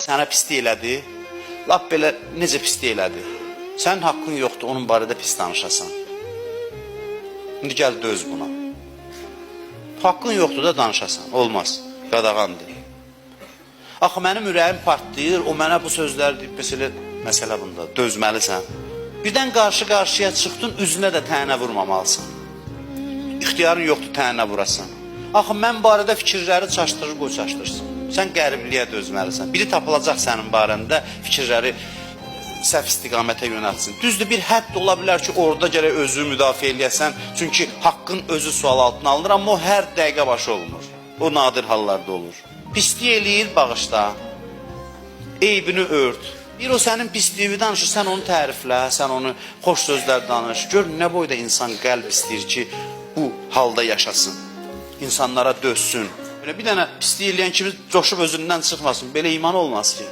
Sənə pislik elədi. Lap belə necə pislik elədi. Sənin haqqın yoxdur onun barədə pis danışasan. İndi gəl döz buna. Haqqın yoxdur da danışasan. Olmaz. Qadağandır. Axı mənim ürəyim partlayır, o mənə bu sözləri deyib, məsələ, məsələ bunda, dözməlisən. Birdən qarşı-qarşıya çıxdın, üzünə də tənə vurmamalısan. İxtiyarın yoxdur tənə vurasan. Axı mən barədə fikirləri çaşdırır, qoy çaşdırsın. Sən qəribliyə dözməlisən. Biri tapılacaq sənin barəndə fikirləri səhv istiqamətə yönəltsin. Düzdür, bir hədd ola bilər ki, orada gərək özünü müdafiə eləyəsən, çünki haqqın özü sual altına alınır, amma o hər dəqiqə başı olmur. O nadir hallarda olur. Pislik eləyir, bağışla. Eybini ört. Bir o sənin pisliyini danışır, sən onu təriflə, sən onu xoş sözlər danış. Gör nə boyda insan qəlb istəyir ki, bu halda yaşasın. İnsanlara dözsün. Belə bir dənə pislik eləyən kimi coşub özündən çıxmasın. Belə iman olmaz ki.